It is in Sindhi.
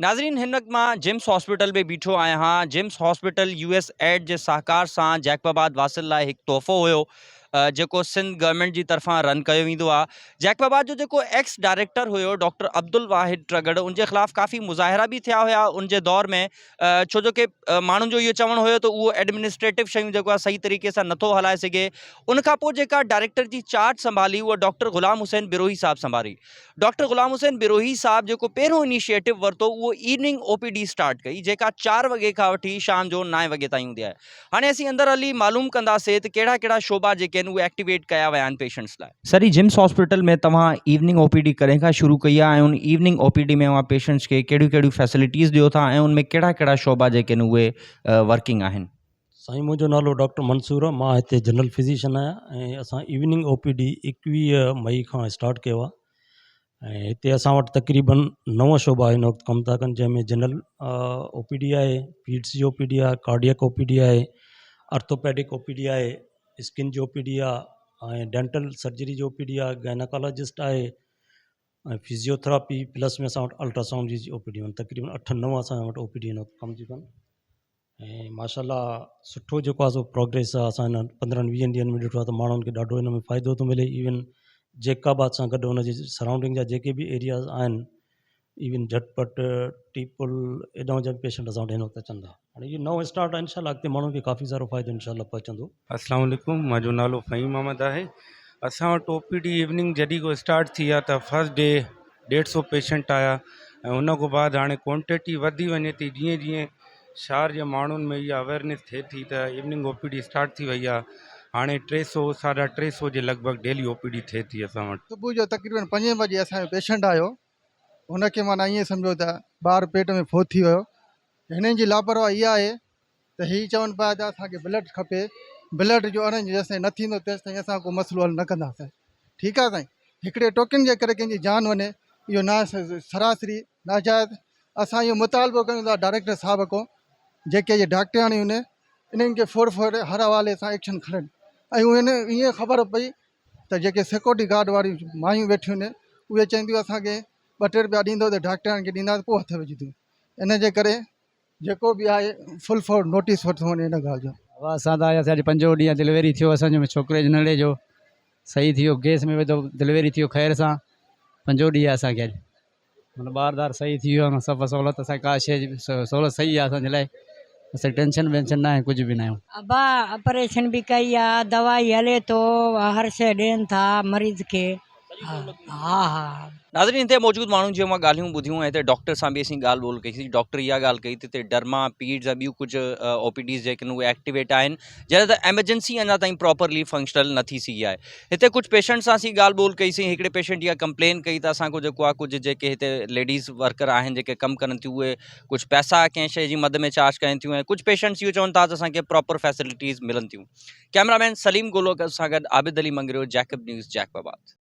ناظرين هن وقت مان جمس هاسپيٽل ۾ بيٺو آهيان JIMS hospital U S aid جي سهڪار سان جيڪب آباد واسين لاء هڪ تحفو هيو جيڪو سنڌ گورنمينٽ جي طرفان رن ڪيو ويندو آهي جيڪب آباد جو جيڪو ايڪس ڊائريڪٽر هيو ڊاڪٽر عبدالواحد ٽرڳڙ ان جي خلاف ڪافي مظاهرا به ٿيا هيا ان جي دور ۾ ڇو جو ڪي ماڻهن جو اهو چوڻ هيو ته اهو ايڊمنسٽريٽو شيون جيڪو آهي صحيح طريقي سان نٿو هلائي سگهي ان کان پوء جيڪا ڊائريڪٽر جي چارج سنڀالي اها ڊاڪٽر غلام حسين بروهي صاحب سنڀالي ڊاڪٽر غلام حسين بروهي صاحب جيڪو پهريون انيشيٽو ورتو اهو evening O P D start ڪئي جيڪا چار وڳي کان وٺي شام جو نائين وڳي تائين هوندي آهي هاڻي اسين اندر هلي معلوم ڪنداسي ته ڪهڙا ڪهڙا شعبا جيڪي آهن اهي ايڪٽيويٽ ڪيا ويا آهن پيشنٽس لاء. سر هي جمس هاسپيٽل ۾ توهان ايوننگ او پي ڊي ڪڏهن کان شروع ڪئي آهي ۽ ان ايوننگ او پي ڊي ۾ اوهان پيشنٽس کي ڪهڙيون ڪهڙيون فيسلٽيز ڏيو ٿا ۽ ان ۾ ڪهڙا ڪهڙا شعبا جيڪي آهن اهي ورڪنگ آهن. سائين منهنجو نالو ڊاڪٽر منصور آهي مان هتي جنرل فزيشن آهيان ۽ اسان ايوننگ او پي ڊي ايڪويهه مئي کان اسٽارٽ ڪيو آهي ۽ هتي اسان وٽ تقريبن نو شعبا هن وقت ڪم ٿا ڪن جنهن ۾ جنرل او پي ڊي آهي پيڊس جي او پي ڊي آهي ڪارڊيڪ او پي ڊي آهي آرٿوپيڊڪ او پي ڊي آهي اسڪن جي او پي ڊي آهي ۽ ڊينٽل سرجري جي او پي ڊي آهي گائناڪالاجسٽ آهي ۽ فزيوٿراپي پلس ۾ اسان وٽ الٽراسائونڊ جي او پي ڊي تقريبن اٺ نو اسان وٽ او پي ڊي هن وقت ڪم ٿيون ڪن ۽ ماشاء الله سٺو جيڪو آهي سو پروگريس آهي اسان هن پندرهن ويهن ڏينهن ۾ ڏٺو آهي ته ماڻهن کي ڏاڍو هن ۾ فائدو ٿو ملي ايون جيڪب آباد سان گڏ هن جي سرائونڊنگ جا جيڪي به ايرياز آهن ايون جهٽ پٽ ٽي پل ايڏانهن جا به پيشنٽ اسان وٽ هن وقت اچن ٿا هاڻي اهو نئون اسٽارٽ آهي انشاء الله اڳتي ماڻهن کي ڪافي سارو فائدو انشاء الله پهچندو. اسلام عليڪم منهنجو نالو فهيم احمد آهي اسان وٽ او پي ڊي ايوننگ جڏهن کان اسٽارٽ ٿي آهي ته فرسٽ ڊي ڏيڍ سو پيشنٽ آيا ۽ ان کان بعد هاڻي ڪوانٽٽي وڌي وڃي ٿي جيئن جيئن شهر جي ماڻهن ۾ اها اويئرنيس ٿئي ٿي ته evening O P D start ٿي وئي آهي هاڻي ٽي سو ساڍا ٽي سو جي لڳ ڀڳ ڊيلي او پي ڊي ٿئي ٿي اسان وٽ. صبح جو تقريبن پنجين بجي اسان جو پيشنٽ آيو هن کي معنيٰ ائين سمجهو ته ٻار پيٽ ۾ فوت ٿي ويو هنن جي لاپرواهي اها آهي ته هي چون پيا ته اسان کي بلڊ کپي بلڊ جو ارينج جيستائين نه ٿيندو تيستائين اسان ڪو مسئلو حل نه ڪنداسين ٺيڪ آهي سائين هڪڙي ٽوڪن جي ڪري ڪنهن جي جان وڃي اهو نا سراسري ناجائز اسان اهو مطالبو ڪيون ٿا ڊائريڪٽر صاحب کان جيڪي اهي ڊاڪٽرياڻيون آهن انهن کي ڦوڙ ڦوڙ هر حوالي سان ايڪشن کڻن ۽ اهن ائين خبر پئي ته جيڪي سيڪورٽي گارڊ واريون مايون ويٺيون آهن اهي چونديون اسانکي ٻه ٽي روپيا ڏيندو ته ڊاڪٽرياڻين کي ڏينداسين پوء هٿ وجهنديون ان جي ڪري جيڪو به آهي فل فور نوٽيس ورتو وڃي ان ڳالهه جو. بابا اسان ته آياسي اڄ پنجون ڏينهن آ ڊليوري ٿيو اسان جو ڇوڪري جو ننڍڙي جو صحيح ٿي ويو گيس ۾ وڌو ڊليوري ٿي ويو خير سان پنجون ڏينهن آ اسان کي اڄ مطلب ٻار دار صحيح ٿي ويو سڀ سهولت اسان کي ڪا شي جي سهولت صحيح آ اسان جي لاء اسان کي ٽينشن وينشن ناهي ڪجهه به ناهيون. ابا آپريشن به ڪئي آ دوائي هلي ٿو هر شي ڏين ٿا مريض کي ها ها. ناظرين هتي موجود ماڻهن جون اوهان ڳالهيون ٻڌيون ۽ هتي ڊاڪٽر سان به اسين ڳالهه ٻولهه ڪئي سين ڊاڪٽر اها ڳالهه ڪئي ته هتي ڊرما پيڊز ۽ ٻيون ڪجهه او پي ڊيز جيڪي آهن اهي ايڪٽيويٽ آهن جڏهن ته ايمرجنسي اڃا تائين پراپرلي فنڪشنل نه ٿي سگهي آهي هتي ڪجهه پيشنٽ سان اسين ڳالهه ٻولهه ڪئي سين هڪڙي پيشنٽ اها ڪمپلين ڪئي ته اسان کان جيڪو آهي ڪجهه جيڪي هتي ليڊيز ورڪر آهن جيڪي ڪم ڪرن ٿيون اهي ڪجهه پئسا ڪنهن شيء جي مد ۾ چارج ڪرن ٿيون ۽ ڪجهه پيشنٽس اهو چون ٿا ته اسان کي پراپر فيسلٽيز ملن ٿيون ڪئميرا مين سليم گولوڪ سان گڏ Abid Ali Mangrio Jacob news Jacob آباد.